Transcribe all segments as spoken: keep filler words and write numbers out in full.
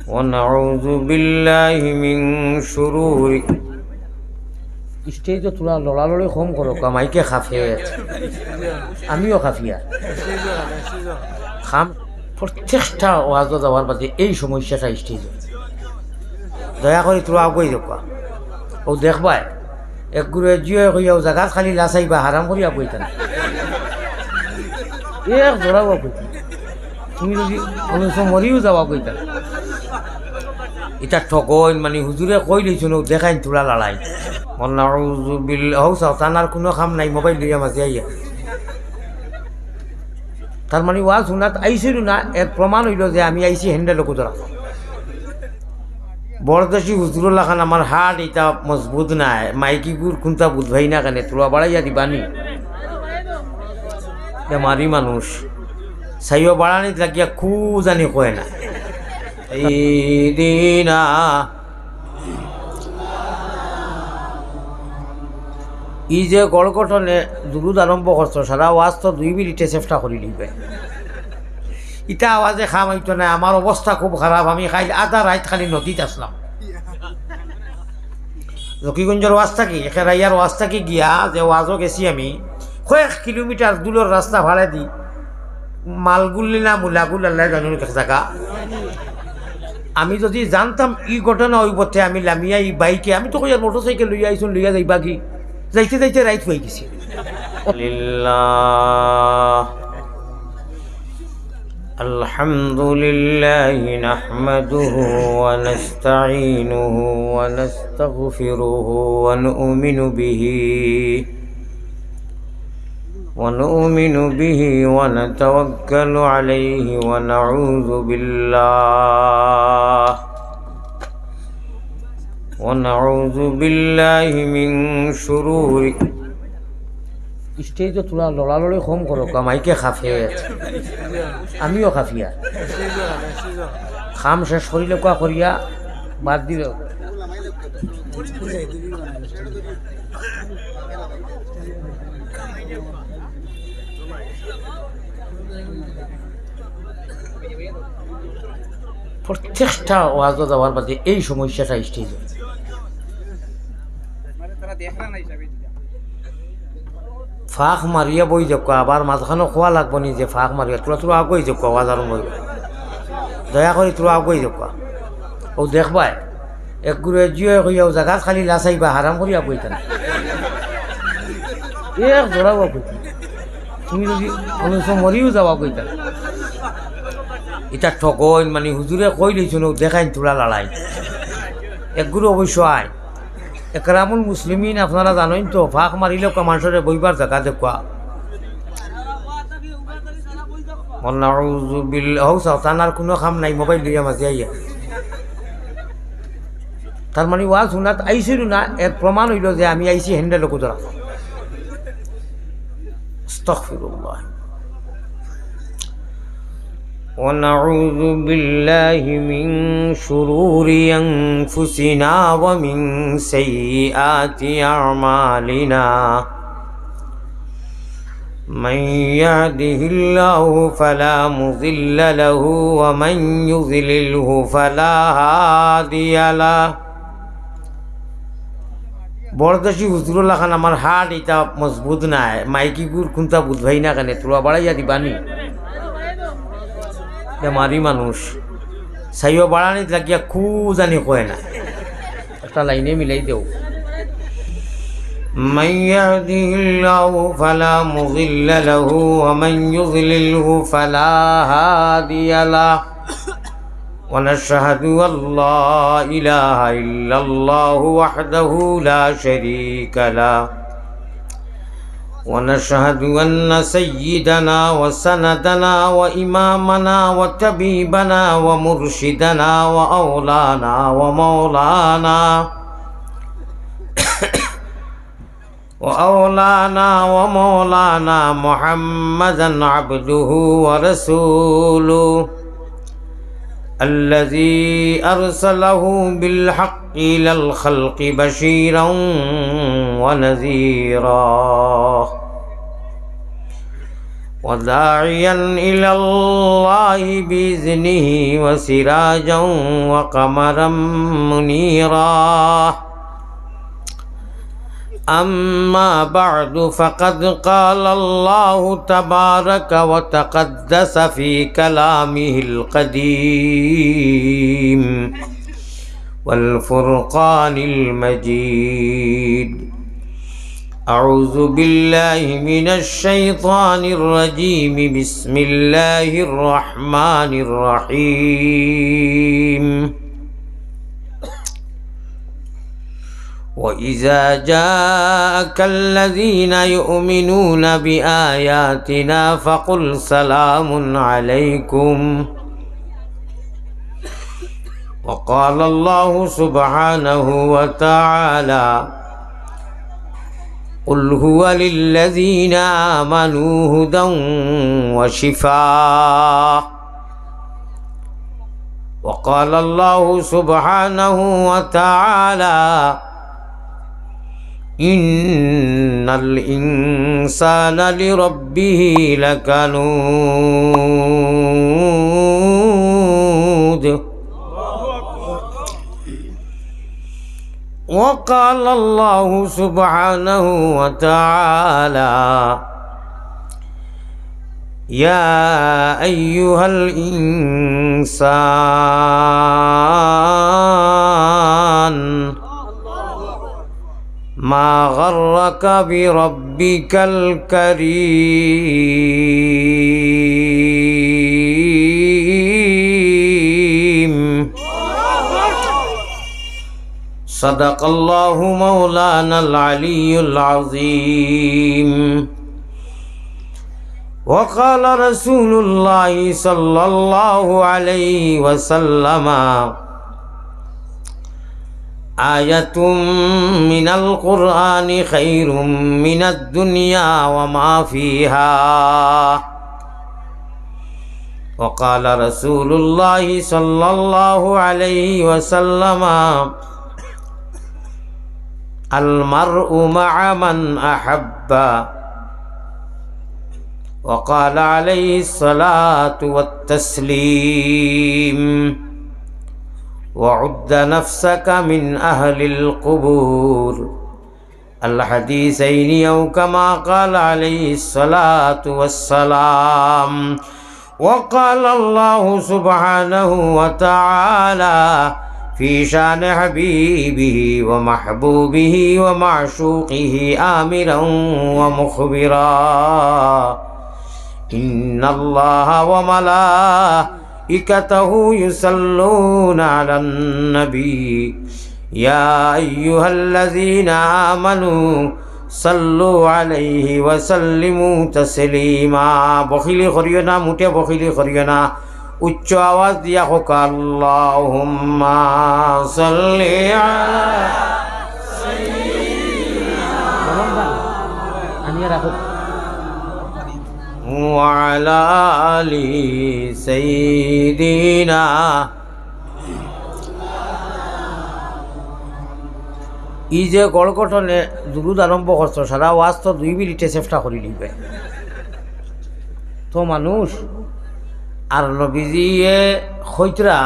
ونعوذ بالله من شرور। স্টেজো থুড়া লড়ালড়ি কম করো, কা মাইকে কাঁপে। আমিও কাঁপিয়ার। খাম, প্রত্যেকটা ওয়াজো যাওয়ার বাদে এই সমস্যাটা স্টেজো। দয়া করি থুড়া আগুয়াই যাউক্কা। অউ দেখবায়, এক গুরু এজিও কইয়া অউ জাগাত খালি লাচাইবা, হারাম করি আগুয়াইতা না। এক জোড়াও আগুয়াইতা না। তুমি যদি কোনো সময় মরিও যাও আগুয়াইতা না। ইতা ঠগইন, মানে হুজুরে কইলিছইন, অউ দেখাইন থুড়া লড়াই। ওয়া নাউযু বিল-, হউ চাও, তান আর কুনু কাম নাই, মোবাইল লইয়া মাঝে আইয়া। তার মানে ওয়াজ হুনাত আইছিল না, এর প্রমাণ অইলো যে আমি আইছি হ্যান্ডেল কুদরা। বড়দেশি হুজুরর লাখান আমার হার্ট ইতা মজবুত নায়, মাইকিগুর কুনতা বুঝবায় না কেনে, থুড়া বাড়াইয়া দিবানি। বেমারি মানুষ, চাইও বাড়ানিত লাগিয়া কু জানি কয় না। এই দিনা ই যে গড় গঠনে দুরুদ আরম্ভ করছো, সারা ওয়াজ তো দুই মিনিটে চেষ্টা করি লিবে। ইতা আওয়াজে কাম অইতো নায়, আমার অবস্থা খুব খারাপ, আমি কাইল আধা রাইত খালি নদীত আছলাম। জকিগঞ্জর ওয়াজ থাকি, খেরাইয়ার ওয়াজ থাকি গিয়া যে ওয়াজো গেছি আমি, কয়েক কিলোমিটার দূরর রাস্তা ফাড়েদি মালগুল নি না মুলাগুল আল্লায় জানইন এক জাগা। আমি যদি জানতাম ই ঘটনা অইবো তে আমি লামিয়া ই বাইকে, আমি তো কইয়ার মোটরসাইকেল লইয়া আইছইন, লইয়া যাইবা কি? যাইতে যাইতে রাইত অই গেছে। لله. الحمد لله نحمده ونستعينه ونستغفره ونؤمن به، ونؤمن به ونتوكل عليه ونعوذ بالله، ونعوذ بالله من شرور. স্টেজো থুড়া লড়ালড়ি কম করো, কা মাইকে কাঁপে। আমিও কাঁপিয়ার। কাম শেষ করিলে কুয়া করিয়া বাদ দিবে। প্রত্যেকটা ওয়াজো যাওয়ার বাদে এই সমস্যাটা স্টেজো। ফাঁক মারিয়া বই যাউক্কা, আবার মাঝখানো কওয়া লাগবো নি যে ফাঁক মারিয়া, থুড়া থুড়া আগুয়াই যাউক্কা, ওয়াজ আরম্ভ অইবো। দয়া করি থুড়া আগুয়াই যাউক্কা। অউ দেখবায়, এক গুরু এজিও কইয়া অউ জাগাত খালি লাচাইবা, হারাম করি আগুয়াইতা না। এক জোড়াও আগুয়াইতা না। তুমি যদি কোনো সময় মরিও যাও আগুয়াইতা না। ইতা ঠগইন, মানে হুজুরে কইলিছইন, অউ দেখাইন থুড়া লড়াই। এক গুরু অবশ্য আয়। একরামুল মুসলিমিন আপনারা জানইন তো, ফাঁক মারিলে কুয়া মানষরে বইবার জাগা দেউক্কা। ওয়া নাউযু বিল-, হউ চাও, তান আর কুনু কাম নাই, মোবাইল লইয়া মাঝে আইয়া। তার মানে ওয়াজ হুনাত আইছিল না, এর প্রমাণ অইলো যে আমি আইছি হ্যান্ডেল কুদরা। আস্তাগফিরুল্লাহ। ونعوذ بالله من شرور أنفسنا ومن سيئات أعمالنا. من يهده الله فلا مضل له ومن يضلله فلا هادي له. বড়দেশি হুজুরর লাখান আমার হার্ট ইতা মজবুত নায়, মাইকিগুর কুনতা বুঝবায় না কেনে, থুড়া বাড়াইয়া দিবানি। বেমারি মানুষ, চাইও বাড়ানিত লাগিয়া কু জানি কয় না। একটা লাইনে মিলাই দেও। من يهده الله فلا مضل له ومن يضلله فلا هادي له. ونشهد أن لا إله إلا الله وحده لا شريك له. ونشهد أن سيدنا وسندنا وإمامنا وطبيبنا ومرشدنا وأولانا ومولانا وأولانا ومولانا محمدا عبده ورسوله الذي أرسله بالحق إلى الخلق بشيرا ونذيرا. وداعيا إلى الله بإذنه وسراجا وقمرا منيرا. أما بعد، فقد قال الله تبارك وتقدس في كلامه القديم والفرقان المجيد. أعوذ بالله من الشيطان الرجيم. بسم الله الرحمن الرحيم. وإذا جاءك الذين يؤمنون بآياتنا فقل سلام عليكم. وقال الله سبحانه وتعالى: قل هو للذين آمنوا هدى وشفاء. وقال الله سبحانه وتعالى: إن الإنسان لربه لكنود. وقال الله سبحانه وتعالى: يا أيها الإنسان ما غرك بربك الكريم. صدق الله مولانا العلي العظيم. وقال رسول الله صلى الله عليه وسلم: آية من القرآن خير من الدنيا وما فيها. وقال رسول الله صلى الله عليه وسلم: المرء مع من أحب. وقال عليه الصلاة والتسليم: وعد نفسك من أهل القبور. الحديثين أو كما قال عليه الصلاة والسلام. وقال الله سبحانه وتعالى في شان حبيبه ومحبوبه ومعشوقه آمرا ومخبرا: إن الله وملائكته يصلون على النبي، يا أيها الذين آمنوا صلوا عليه وسلموا تسليما। বখিলি করিও না, মুটে বখিলি করিও না। উচ্চ আওয়াজ দিয়া কউক্কা, اللهم صل على سيدنا। আনিয়া রাখো। وعلى آل سيدنا। ই যে গড় গঠনে দুরুদ আরম্ভ করছো, সারা ওয়াজ তো দুই মিনিটে চেষ্টা করি নিবে। তো মানুষ আর নবীজিয়ে কইতরা,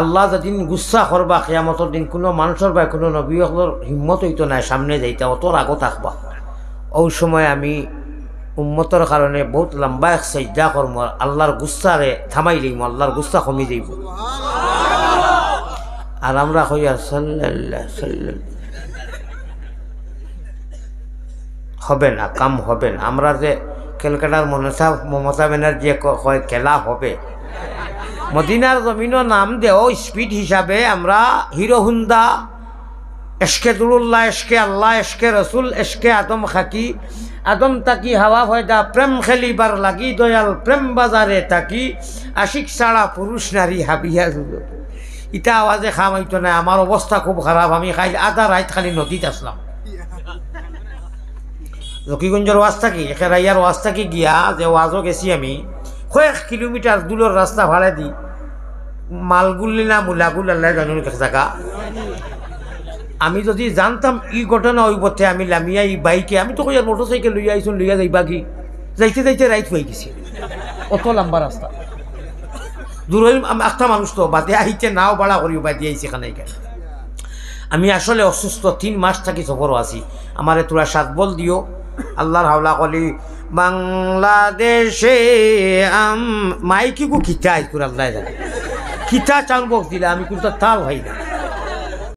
আল্লাহ যেদিন গুসা করবা কিয়ামতর দিন, কুনু মানুষর বায় কুনু নবী অকলর হিম্মত অইতো নায় সামনে যাইতা, অত রাগো থাকবা। অউ সময় আমি উম্মতর কারণে বউত লম্বা এক সাইজদা করমু, আর আল্লাহর গুসারে থামাই লইমু, আল্লাহর গুসা কমি যাইবো। আর আমরা কইয়ার সাল্লাল্লাহু সাল্লাল্লাহু। হবে না, কাম হবে না। আমরা যে ক্যালকাটার মনসা, মমতা ব্যানার্জি ক-, কয় খেলা হবে। মদিনার জমিনও নাম দেও স্পিড হিসাবে আমরা হিরো হুন্ডা, এশকে দুরুল্লাহ, এশকে আল্লাহ, এশকে রসুল, এশকে আদম খাকি, আদম তাকি হাওয়া ফয়দা, প্রেম খেলিবার লাগি দয়াল প্রেম বাজারে তাকি, আশিক ছাড়া পুরুষ নারী হাবিয়া জুজুর। ইতা আওয়াজে খাম অইতো নায়, আমার অবস্থা খুব খারাপ, আমি খাইল আধা রাইত খালি নদীত আছলাম। জকিগঞ্জর ওয়াজ থাকি, একে রাইয়ার ওয়াজ থাকি গিয়া যে ওয়াজও গেছি আমি, কয়েক কিলোমিটার দূরর রাস্তা ফাড়ে দি, মালগুল না মুলাগুল আল্লাহ জানুন এক জাগা। আমি যদি জানতাম ই ঘটনা অইবো তে আমি লামিয়া ই বাইকে, আমি তো কইয়ার মোটরসাইকেল লইয়া আইছুন, লইয়া যাইবা কি? যাইতে যাইতে রাইত অই গেছে, অত লম্বা রাস্তা। দূরই আম-, একটা মানুষ তো বাদে আইতে নাও ভাড়া করিও বাদে আইছি এখানে এখানে। আমি আসলে অসুস্থ, তিন মাস থাকি সফরও আছি, আমারে তোরা সাত বল দিও। আল্লাহর হাওলা কলি বাংলাদেশে আম-, মাইকি গু কিতা আইকুর আল্লাহ জানে, কিতা চাউন বক্স দিলে আমি কোনটা তাল হয় না।